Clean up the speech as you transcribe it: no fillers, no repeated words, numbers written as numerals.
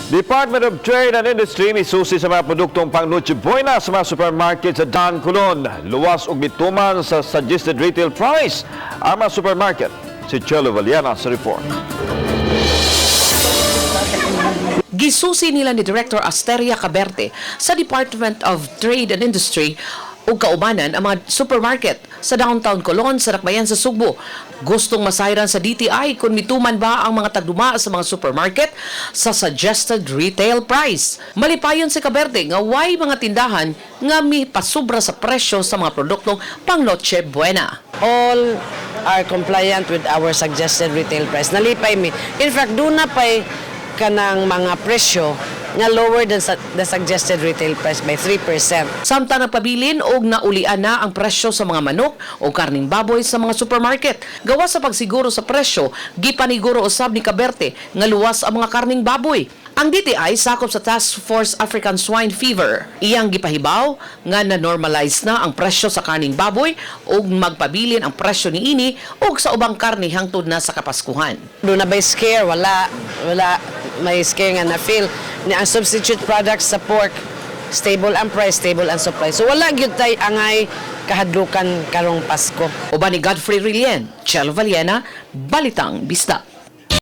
Department of Trade and Industry misusi sa mga produktong pang Noche Buena sa mga supermarket sa Dan Colon. Luwas og mituman sa suggested retail price ang mga supermarket. Si Chelo Valiana sa report. Gisusi nila ni Director Asteria Caberte sa Department of Trade and Industry ug kaubanan ang mga supermarket sa downtown Colon sa Dakbayan sa Sugbo. Gustong masayran sa DTI kung mituman ba ang mga tagduma sa mga supermarket sa suggested retail price. Malipayon si Caberte nga way mga tindahan nga mipasubra sa presyo sa mga produktong pang Noche Buena. All are compliant with our suggested retail price. Nalipay mi. In fact, duna pay kanang mga presyo nga lower than the suggested retail price by 3%. Samtang nagpabilin og naulian na ang presyo sa mga manok o karning baboy sa mga supermarket. Gawas sa pagsiguro sa presyo, gipaniguro usab ni Caberte nga luwas ang mga karning baboy. Ang DTI sakop sa Task Force African Swine Fever. Iyang gipahibaw nga na-normalize na ang presyo sa karning baboy ug magpabilin ang presyo niini ug sa ubang karne hangtod na sa Kapaskuhan. Duna bay scare? Wala. Wala may scare nga na-feel. Ni ang substitute products sa pork, stable ang price, stable ang supply. So wala gyud tay angay kahadlukan karong Pasko. Uban ni Godfrey Rilien, Chelo Valiena, Balitang Bisdak.